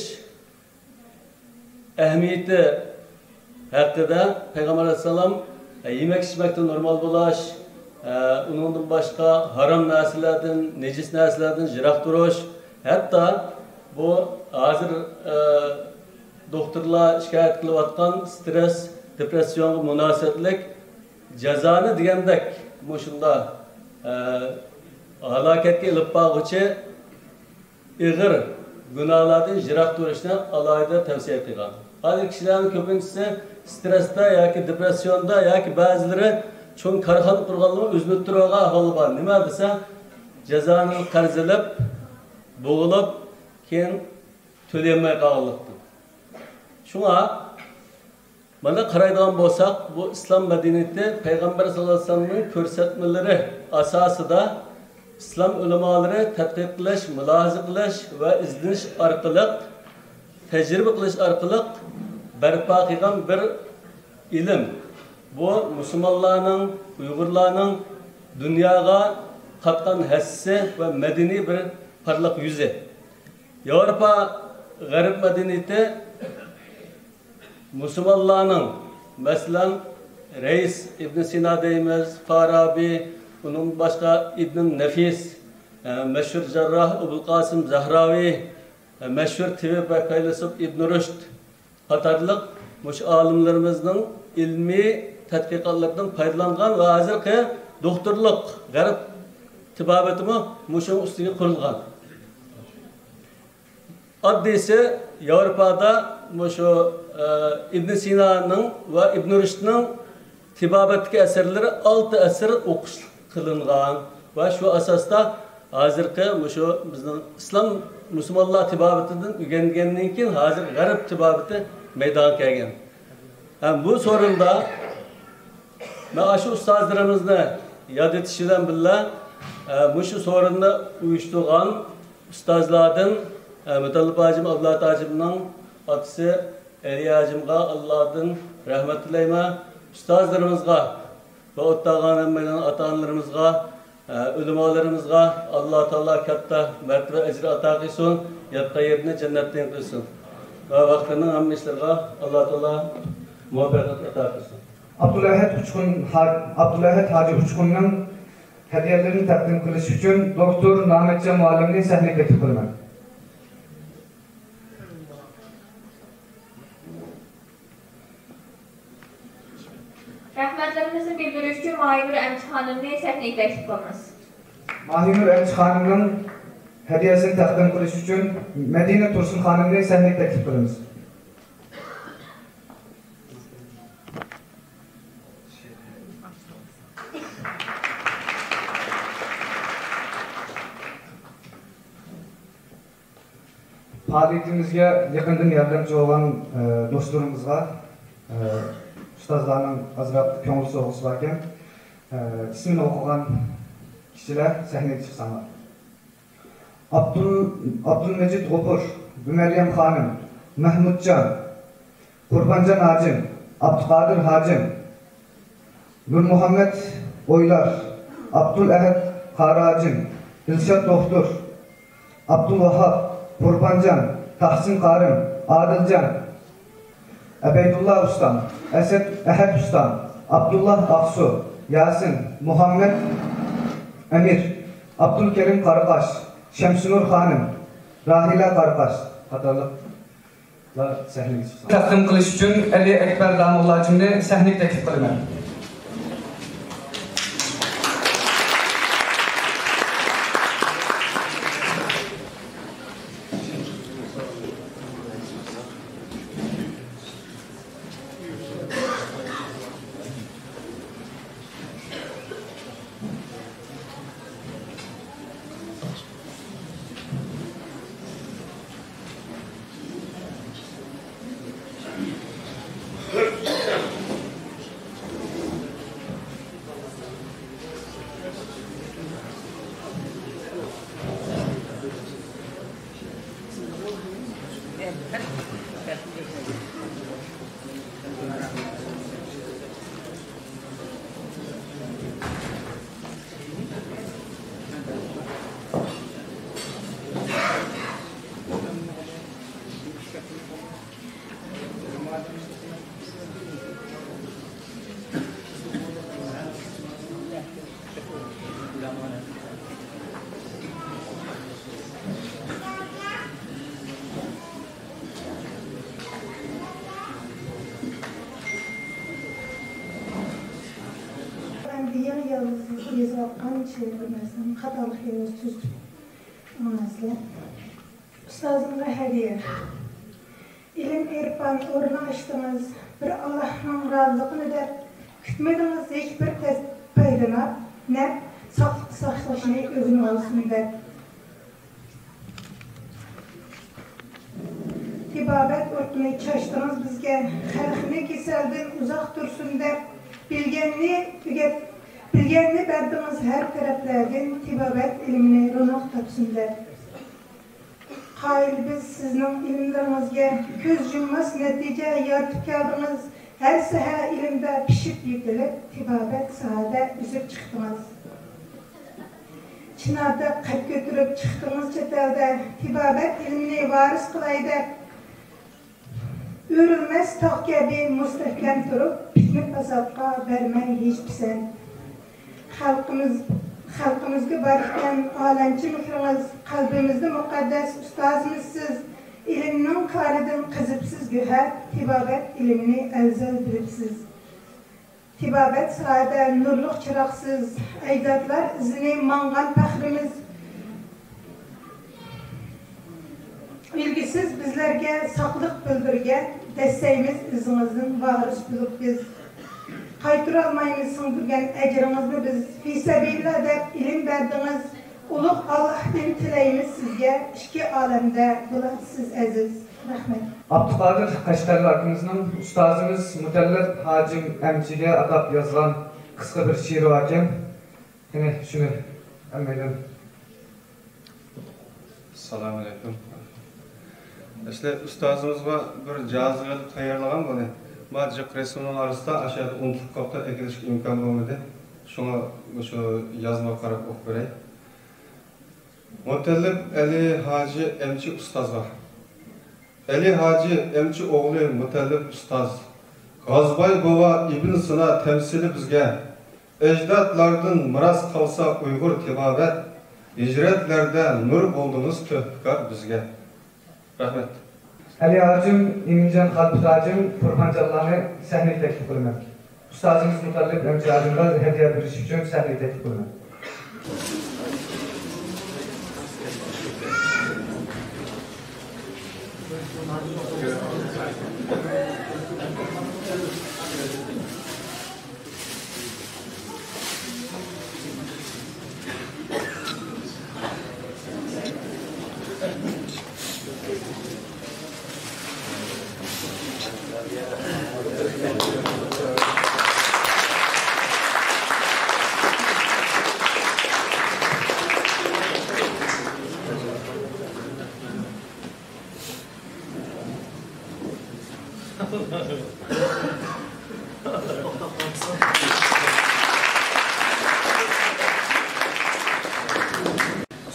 ئەھمىيىتى ھەققىدە پەيغەمبەر ئەلەيھىسسالام يېمەك-ئىچمەكتە نورمال بولاش، ئۇنىڭدىن باشقا ھارام نەرسىلەردىن، نىجىس نەرسىلەردىن يىراق تۇرۇش، ھەتتا بۇ ھازىر دوختۇرلار شىكايەت قىلىۋاتقان سترېس، دېپرېسسىيونغا مۇناسىۋەتلىك جازانى دېگەندەك مۇشۇنداق ھالاكەتكە ئېلىپ بارغۇچى ئېغىر گۇناھلاردىن يىراق تۇرۇشنى ئالاھىدە تەۋسىيە قىلغان. ھازىر كىشىلەرنىڭ كۆپىنچىسى سترېستا ياكى دېپرېسسىيوندا ياكى بەزىلىرى چوڭ كارخانا قۇرغانلىرى ئۆزىنى تۇرۇۋالغان ئەھۋالى بار. نېمە دېسە، جازانى قەرز ئېلىپ، بوغۇلۇپ، كېيىن تۆلىيەلمەي قالغانلىقتىن. شۇڭا مانا قارايدىغان بولساق، بۇ ئىسلام مەدەنىيىتى پەيغەمبەر ساللاللاھۇ ئەلەيھى ۋەسەللەمنىڭ كۆرسەتمىلىرى ئاساسىدا ئىسلام ئۆلىمالىرى تەتقىق قىلىش، مۇلاھىزە قىلىش ۋە ئىزدىنىش ئارقىلىق، تەجرىبە قىلىش ئارقىلىق بەرپا قىلغان بىر ئىلىم. بۇ مۇسۇلمانلارنىڭ، ئۇيغۇرلارنىڭ دۇنياغا قاتقان ھەسسىسى ۋە مەدەنىي بىر پارلاق يۈزى. ياۋروپا غەرب مەدەنىيىتى مۇسۇلمانلارنىڭ، مەسىلەن، رەئىس ئىبن سىنا دەيمىز، فارابى، ئۇنىڭدىن باشقا ئىبن نەفىس، ئە، مەشھۇر جەرراھ ئەبۇل قاسىم زەھراۋى، ئە، مەشھۇر تېۋىپ ۋە پەيلىسوپ ئىبن رۇشد قاتارلىق مۇشۇ ئالىملىرىمىزنىڭ ئىلمىي تەتقىقاتلىرىدىن پايدىلانغان ۋە ھازىرقى دوختۇرلۇق غەرب تېبابىتىمۇ مۇشۇنىڭ ئۈستىگە قۇرۇلغان. ئاددىيسى، ياۋروپادا مۇشۇ، ئە، ئىبن سىنانىڭ ۋە ئىبن رۇشدنىڭ تېبابەتتىكى ئەسەرلىرى ئالتە ئەسىر ئوقۇش قىلىنغان ۋە شۇ ئاساستا ھازىرقى مۇشۇ بىزنىڭ ئىسلام مۇسۇلمانلار تېبابىتىدىن ئۆگەنگەندىن كېيىن ھازىر غەرب تېبابىتى مەيدانغا كەلگەن. ھەم بۇ سورۇندا مەن ئاشۇ ئۇستازلىرىمىزنى ياد ئېتىش بىلەن بىللە، ئە، مۇشۇ سورۇننى ئۇيۇشتۇرغان ئۇستازلاردىن، ئە، مۇتەللىپ ھاجىم، ئابلات ھاجىمنىڭ ئاتىسى ئەلى ھاجىمغا ئاللادىن رەھمەت تىلەيمەن. ئۇستازلىرىمىزغا ۋە ئوتتاغان ھەممەيلەن ئاتا-ئانىلىرىمىزغا، ئە، ئۆلىمالىرىمىزغا ئاللا تائالا كاتتا مەرتىۋە ئەجرى ئاتا قىلسۇن، ياتقان يېرىنى جەننەتتىن قىلسۇن ۋە ۋاقتىنىڭ ھەممە ئىشلىرىغا ئاللا تائالا مۇۋەپپەقىيەت ئاتا قىلسۇن. ئابدۇلئەھەد ئۇچقۇن، ھا-، ئابدۇلئەھەد ھاجى ئۇچقۇننىڭ ھەدىيەلىرىنى تەقدىم قىلىش ئۈچۈن دوكتور نامەتجان مۇئەللىمنى سەھنىگە تەكلىپ قىلىمەن. رەھمەتلىرىمىزنى بىلدۈرۈش ئۈچۈن ماھىنۇر ئەمچى خانىمنى سەھنىگە تەكلىپ قىلىمىز. ماھىنۇر ئەمچى خانىمنىڭ ھەدىيەسىنى تەقدىم قىلىش ئۈچۈن مەدىنە تۇرسۇن خانىمنى سەھنىگە تەكلىپ قىلىمىز. پائالىيىتىمىزگە يېقىندىن ياردەمچى بولغان، ئە، دوستلىرىمىزغا، ئە، ئۇستازلارنىڭ ئازراق كۆڭۈل سوۋغىسى باركەن. ئە، ئىسمىنى ئوقۇغان كىشىلەر سەھنىگە چىقساڭلار. ئابدۇل-، ئابدۇلمەجىت غوپۇر، بىمەريەم خانىم، مەھمۇتجان، قۇربانجان ھاجىم، ئابدۇقادىر ھاجىم، نۇرمۇھەممەت ئويلار، ئابدۇلئەھەد قارى ھاجىم، دىلشات دوختۇر، ئابدۇلۋاھاپ، قۇربانجان، تەھسىن قارىم، ئادىلجان، ئەبەيدۇللا ئۇستام، ئەسەت، ئەھەت ئۇستام، ئابدۇللا ئاقسۇ، ياسىن، مۇھەممەت ئەمىر، ئابدۇلكېرىم قاراقاش، شەمسىنۇر خانىم، راھىلە قاراقاش قاتارلىق تەقدىم قىلىش ئۈچۈن ئەلى ئەكبەر داموللاجىمنى سەھنىگە تەكلىپ قىلىمەن. يېزىۋاتقان شېئىرىمىزنىڭ خاتالىق يېرىنى تۈزىتىپ ئاڭلىسىلەر. ئۇستازىمغا ھەدىيە. ئىلىم-ئېرپان ئورنى ئاچتىڭىز، بىر ئاللاھنىڭ رازىلىقىنى دەپ، كۈتمىدىڭىز ھېچبىر تەس-، پايدىنى، نەپ، ساقلىق ساقلىشىنى ئۆگىنىۋالسۇن دەپ. تېبابەت ئۇرۇقىنى چاچتىڭىز بىزگە، خەلقنى كېسەلدىن ئۇزاق تۇرسۇن دەپ، بىلگەننى ئۆگەت-، بىلگەننى بەردىڭىز ھەر تەرەپلەردىن، تېبابەت ئىلمىنى روناق تاپسۇن دەپ. قايىل بىز سىزنىڭ ئىلىملىرىڭىزگە، كۆز يۇمماس نەتىجە يارىتىپ كەلدىڭىز، ھەر ساھە ئىلىمدە پىشىپ يېتىلىپ، تېبابەت ساھەدە ئۈزۈپ چىقتىڭىز. چىناردەك قەد كۆتۈرۈپ چىقتىڭىز چەت ئەلدە، تېبابەت ئىلمىنى ۋارىس قىلاي دەپ، ئۆرۈلمەس تاغ كەبى مۇستەھكەم تۇرۇپ، پىتنە-پاساتقا بەرمەي ھېچ پىسەنت. خەلقىمىز، خەلقىمىزگە بار ئىكەن ئالەمچە مېھرىڭىز، قەلبىمىزدە مۇقەددەس ئۇستازىمىز سىز. ئىلىمنىڭ كانىدىن قېزىپسىز گۆھەر، تېبابەت ئىلمىنى ئەۋزەل بىلىپسىز. تېبابەت ساھەدە نۇرلۇق چىراغسىز، ئەجدادلار ئىزىنى ماڭغان پەخرىمىز. ئۈلگىسىز بىزلەرگە ساقلىق بىلدۈرگەن، دەسسەيمىز ئىزىڭىزدىن ۋارىس بولۇپ بىز. قايتۇرالمايمىز سىڭدۈرگەن ئەجرىڭىزنى بىز. فىسەبىللا دەپ ئىلىم بەردىڭىز، ئۇلۇغ ئاللاھتىن تىلەيمىز سىزگە، ئىككى ئالەمدە بولارسىز ئەزىز. رەھمەت. ئابدۇقادىر قەشقەرلى ئاكىمىزنىڭ ئۇستازىمىز مۇتەللىپ ھاجىم ئەمچىگە ئاتاپ يازغان قىسقا بىر شېئىرى باركەن. قېنى، شۇنى ھەممەيلەن. ئەسسالامۇئەلەيكۇم. ئەسلى ئۇستازىمىزغا بىر جازا قىلىپ تەييارلىغان بۇنى. ما جىق رەسىمنىڭ ئارىسىدا ئاشۇ يەردە ئۇنتۇلۇپ قاپتۇ، ئەكېلىشكە ئىمكان بولمىدى. شۇڭا مۇشۇ يازمىغا قاراپ ئوقۇپ بېرەي. مۇتەللىپ ئەلى ھاجى ئەمچى ئۇستازغا. ئەلى ھاجى ئەمچى ئوغلى مۇتەللىپ ئۇستاز، غازباي بوۋا ئىبن سىنا تەمسىلى بىزگە، ئەجدادلاردىن مىراس قالسا ئۇيغۇر تېبابەت، ھىجرەتلەردە نۇر بولدىڭىز تۆھپىكار بىزگە. رەھمەت. ئەلى ھاجىم، ئىمىنجان خەلپەت ھاجىم، تۇرپانجانلارنى سەھنىگە تەكلىپ قىلىمەن. ئۇستازىمىز مۇتەللىپ ئەمچى ھاجىمغا ھەدىيە بېرىش ئۈچۈن سەھنىگە تەكلىپ قىلىمەن.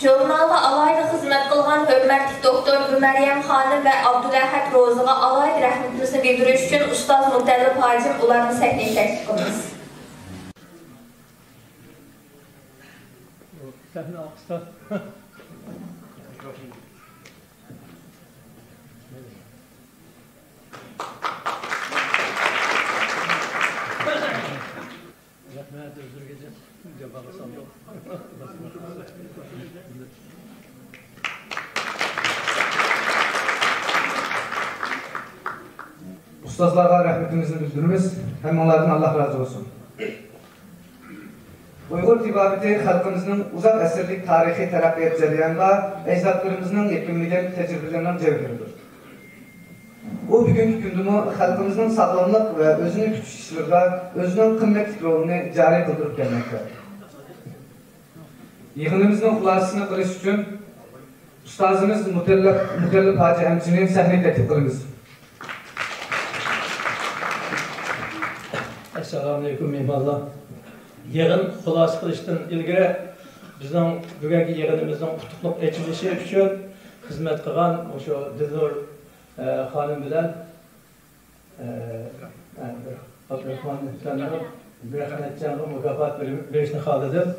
ژۇرنالغا ئالاھىدە خىزمەت قىلغان ھۆرمەتلىك دوكتور گۈلمەريەم خانىم ۋە ئابدۇلئەھەد روزىغا ئالاھىدە رەھمىتىمىزنى بىلدۈرۈش ئۈچۈن ئۇستاز مۇتەللىپ ھاجىم ئۇلارنى سەھنىگە تەكلىپ قىلىمىز. سەھنە ئارقىسىدا. رەھمەت، ئۆزلىرىگە جاپالار سالدۇق. ئۇستازلارغا رەھمىتىمىزنى بىلدۈرىمىز. ھەممىڭلاردىن ئاللا رازى بولسۇن. ئۇيغۇر تېبابىتى خەلقىمىزنىڭ ئۇزاق ئەسىرلىك تارىخىي تەرەققىيات جەريانىدا ئەجدادلىرىمىزنىڭ يەكۈنلىگەن تەجرىبىلىرىنىڭ جەۋھىرىدۇر. ئۇ بۈگۈنكى كۈندىمۇ خەلقىمىزنىڭ ساغلاملىق ۋە ئۆزىنى كۈتۈش ئىشلىرىدا ئۆزىنىڭ قىممەتلىك رولىنى جارى قىلدۇرۇپ كەلمەكتە. يىغىنىمىزنىڭ خۇلاسىسىنى قىلىش ئۈچۈن ئۇستازىمىز مۇتەللىپ، مۇتەللىپ ھاجى ئەمچىنى سەھنىگە تەكلىپ قىلىمىز. ئەسسالامۇئەلەيكۇم، مېھمانلار. يىغىن خۇلاسە قىلىشتىن ئىلگىرى، بىزنىڭ بۈگۈنكى يىغىنىمىزنىڭ ئۇتۇقلۇق ئېچىلىشى ئۈچۈن خىزمەت قىلغان مۇشۇ دىلنۇر، ئە، خانىم بىلەن، ئە، ئە، بىر ئابدۇراخمان ئەپەندىغا بىر قانچە مۇكاپات بېرىشنى خالىدىم.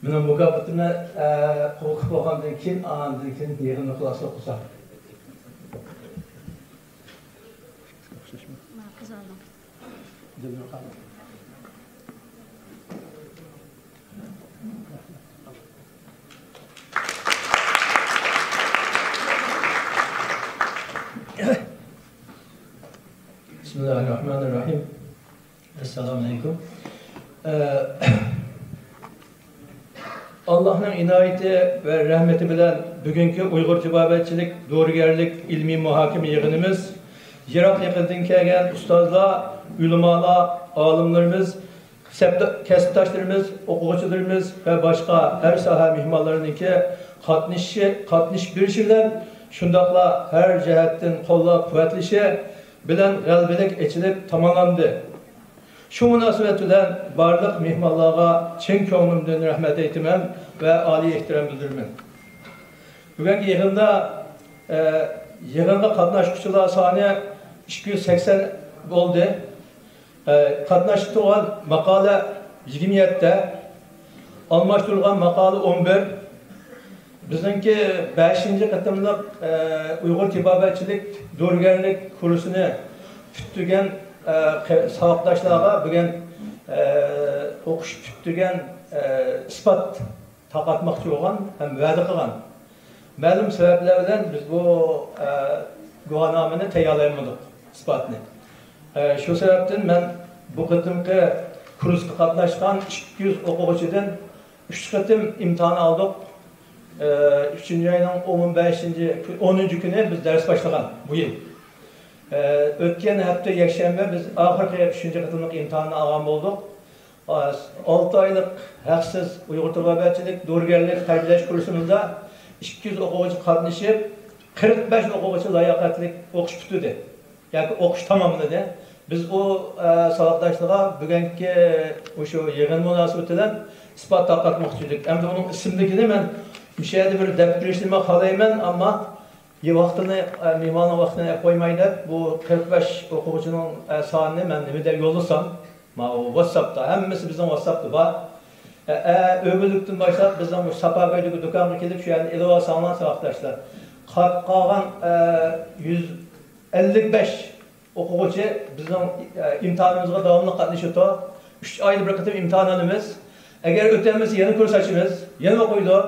مېنىڭ مۇكاپاتىمنى، ئە، قوبۇل قىلىپ بولغاندىن كېيىن، ئاندىن كېيىن يىغىننى خۇلاسە قىلساق. ئوخشاشمۇ؟ مانا قىز ئالدىڭ. دىلنۇر خانىم. بىسمىللاھىررەھمانىررەھىم. ئەسسالامۇ ئەلەيكۇم. ئە، ئاللاھنىڭ ئىنايىتى ۋە رەھمىتى بىلەن بۈگۈنكى ئۇيغۇر تېبابەتچىلىك دورىگەرلىك ئىلمىي مۇھاكىمە يىغىنىمىز يىراق يېقىندىن كەلگەن ئۇستازلار، ئۆلىمالار، ئالىملىرىمىز، سەپدە-، كەسىپداشلىرىمىز، ئوقۇغۇچىلىرىمىز ۋە باشقا ھەر ساھە مېھمانلىرىنىڭكى قاتنىشىشى، قاتنىشىپ بېرىشى بىلەن، شۇنداقلا ھەر جەھەتتىن قوللاپ-قۇۋۋەتلىشى بىلەن غەلىبىلىك ئېچىلىپ تاماملاندى. شۇ مۇناسىۋەت بىلەن بارلىق مېھمانلارغا چىن كۆڭلۈمدىن رەھمەت ئېيتىمەن ۋە ئالىي ئېھتىرام بىلدۈرىمەن. بۈگۈنكى يىغىندا، ئە، يىغىنغا قاتناشقۇچىلار سانى ئىككى يۈز سەكسەن بولدى. ئە، قاتناشتۇرغان ماقالە يىگىرمە يەتتە، ئالماشتۇرۇلغان ماقالە ئون بىر. بىزنىڭكى بەشىنچى قېتىملىق، ئە، ئۇيغۇر تېبابەتچىلىك دورىگەرلىك كۇرسىنى پۈتتۈرگەن، ئە، قې-، ساۋاقداشلارغا بۈگۈن، ئە، ئوقۇش پۈتتۈرگەن، ئە، ئىسپات تارقاتماقچى بولغان ھەم ۋەدە قىلغان. مەلۇم سەۋەبلەر بىلەن بىز بۇ، ئە، گۇۋاھنامىنى تەييارلىيالمىدۇق، ئىسپاتنى. ئە، شۇ سەۋەبتىن مەن بۇ قېتىمقى كۇرسقا قاتناشقان ئىككى يۈز ئوقۇغۇچىدىن ئۈچ قېتىم ئىمتىھان ئالدۇق. ئە، ئۈچىنچى ئاينىڭ ئون بەشىنچى، ئونىنچى كۈنى بىز دەرس باشلىغان بۇ يىل. ئە، ئۆتكەن ھەپتە يەكشەنبە بىز ئاخىرقى ئۈچىنچى قېتىملىق ئىمتىھاننى ئالغان بولدۇق. ئالتە ئايلىق ھەقسىز ئۇيغۇر تېبابەتچىلىك دورىگەرلىك تەربىيەلەش كۇرسىمىزدا ئىككى يۈز ئوقۇغۇچى قاتنىشىپ، قىرىق بەش ئوقۇغۇچى لاياقەتلىك ئوقۇش پۈتتۈردى ياكى ئوقۇش تاماملىدى. بىز ئۇ، ئە، ساۋاقداشلارغا بۈگۈنكى مۇشۇ يىغىن مۇناسىۋىتى بىلەن ئىسپات تارقاتماقچى ئىدۇق. ئەمدى ئۇنىڭ ئىسىملىكىنى مەن مۇشۇ يەردە بىر دەپ بېرىشنى خالايمەن، ئەمما ۋاقتىنى، ئە، مېھماننىڭ ۋاقتىنى ئەپ قويماي دەپ، بۇ قىرىق بەش ئوقۇغۇچىنىڭ، ئە، سانىنى مەن نېمە دەپ يوللىسام، ماۋۇ ۋاتساپتا، ھەممىسى بىزنىڭ ۋاتساپتا بار. ئە، ئە، ئۆگۈنلۈكتىن باشلاپ بىزنىڭ مۇشۇ ساپا كويدىكى دۇكانغا كېلىپ، شۇ يەردىن ئېلىۋالساڭلار، ساۋاقداشلار. قال-، قالغان، ئە، يۈز ئەللىك بەش ئوقۇغۇچى بىزنىڭ، ئە، ئىمتىھانىمىزغا داۋاملىق قاتنىشىدۇ. ئۈچ ئايدا بىر قېتىم ئىمتىھان ئالىمىز. ئەگەر ئۆتەلمىسە يەنە كۇرس ئاچىمىز، يەنە ئوقۇيدۇ.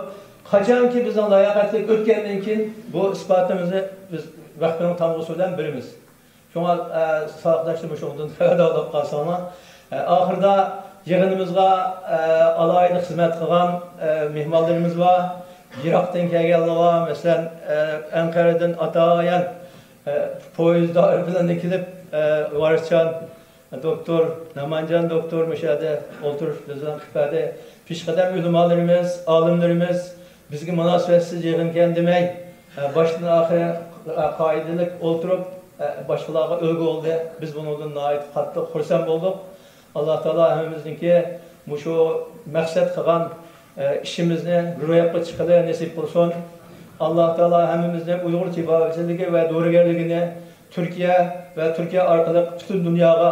قاچانكى بىزنىڭ لاياقەتلىك ئۆتكەندىن كېيىن بۇ ئىسپاتىمىزنى بىز ۋەقپىنىڭ تامغىسى بىلەن بېرىمىز. شۇڭا، ئە، ساۋاقداشلىرىم شۇنىڭدىن خەۋەردار بولۇپ قالساڭلار. ئە، ئاخىرىدا يىغىنىمىزغا، ئە، ئالاھىدە خىزمەت قىلغان، ئە، مېھمانلىرىمىز بار. يىراقتىن كەلگەنلەر بار. مەسىلەن، ئە، ئەنقەرىدىن ئاتايان، ئە، پويىزدا، ئايروپىلاندا كېلىپ، ئە، ۋارىسجان دوكتور، نامانجان دوكتور مۇشۇ يەردە ئولتۇرۇپ بىز بىلەن قىلىپ بەردى. پېشقەدەم ئۆلىمالىرىمىز، ئالىملىرىمىز بىزگە مۇناسىۋەتسىز يىغىنكەن دېمەي، ئە، باشتىن ئاخىر، ئە، قائىدىلىك ئولتۇرۇپ، ئە، باشقىلارغا ئۈلگە بولدى. بىز بۇنىڭدىن ناھايىتى قاتتىق خۇرسەن بولدۇق. ئاللا تائالا ھەممىمىزنىڭكى مۇشۇ مەقسەت قىلغان، ئە، ئىشىمىزنى روياپقا چىقىرىشنى نېسىپ قىلسۇن. ئاللا تائالا ھەممىمىزنى ئۇيغۇر تېبابەتچىلىكى ۋە دورىگەرلىكىنى تۈركىيە ۋە تۈركىيە ئارقىلىق پۈتۈن دۇنياغا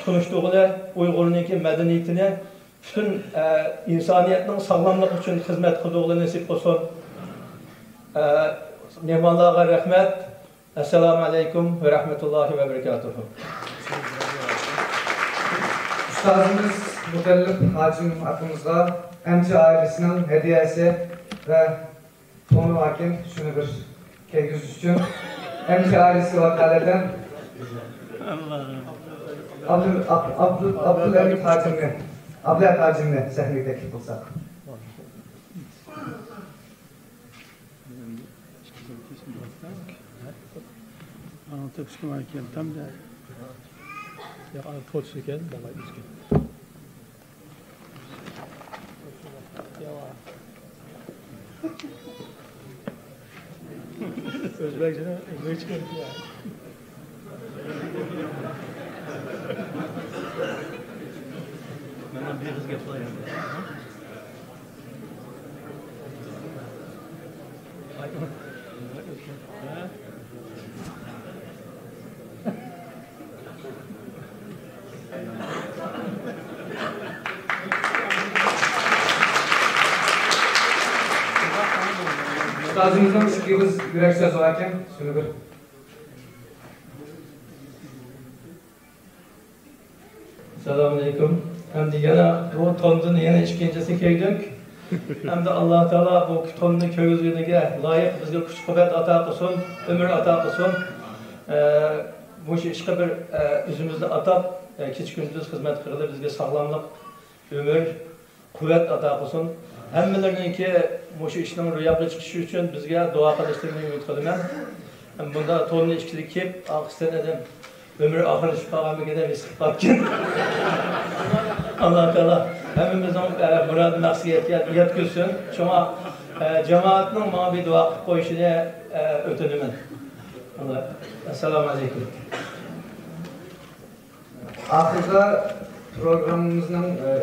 تونۇشتۇرغىلى، ئۇيغۇرنىڭكى مەدەنىيىتىنى پۈتۈن، ئە، ئىنسانىيەتنىڭ ساغلاملىقى ئۈچۈن خىزمەت قىلدۇرغىلى نېسىپ قىلسۇن. ئە، مېھمانلارغا رەھمەت. ئەسسالامۇ ئەلەيكۇم ۋە رەھمەتۇللاھى ۋە بەرىكاتۇھۇ. ئۇستازىمىز مۇتەللىپ ھاجىم ئاكىمىزغا ئەمچى ئائىلىسىنىڭ ھەدىيەسى ۋە تونى باركەن، شۇنى بىر كىيگۈزۈش ئۈچۈن ئەمچى ئائىلىسى ۋەكالىتەن ئابدۇل-، ئاب-، ئابدۇل-، ئابدۇلھەمىد ھاجىمنى، ئابلەت ھاجىمنى سەھنىگە تەكلىپ قىلساق. ئاڭ تېپىشكە مايكىن تامدا. يا، ئانا توچ ئىكەن، داۋاي ئىچكەن. يا. ئۆزبەكچىنى ئۆزبەكچە كۆرۈپ يا. مەندىن بىر قىز گەپ قىلاي ئەمدى. ئۇستازىمىزنىڭ ئىككى ئېغىز يۈرەك سۆزى باركەن، شۇنى بىر. ئەسسالامۇئەلەيكۇم. ئەمدى يەنە بۇ توندىن يەنە ئىككىنچىسى كىيدۇق. ئەمدى ئاللا تائالا بۇ توننى كىيگۈزگىنىگە لايىق بىزگە كۈچ-قۇۋۋەت ئاتا قىلسۇن، ئۆمۈر ئاتا قىلسۇن. ئە، مۇشۇ ئىشقا بىر، ئە، ئۆزىمىزنى ئاتاپ، ئە، كېچە-كۈندۈز خىزمەت قىلغىلى بىزگە ساغلاملىق، ئۆمۈر، قۇۋۋەت ئاتا قىلسۇن. ھەممىلىرىنىڭكى مۇشۇ ئىشنىڭ روياپقا چىقىشى ئۈچۈن بىزگە دۇئا قىلىشلىرىنى ئۈمىد قىلىمەن. بۇندا توننى ئىككىلىك كىيىپ، ئارقىسىدىن ئادەم ئۆمرى ئاخىرلىشىپ قالغانمىكىن دەپ ھېس قىلىپ قاپتىكەن. ئاللا تائالا ھەممىمىزنىڭ، ئە، مۇراد مەقسىتىگە يەت-، يەتكۈزسۇن. شۇڭا، ئە، جامائەتنىڭ ماڭا بىر دۇئا قىلىپ قويۇشىنى، ئە، ئۆتۈنىمەن. ئەسسالامۇ ئەلەيكۇم. ئاخىردا پروگراممىمىزنىڭ، ئە،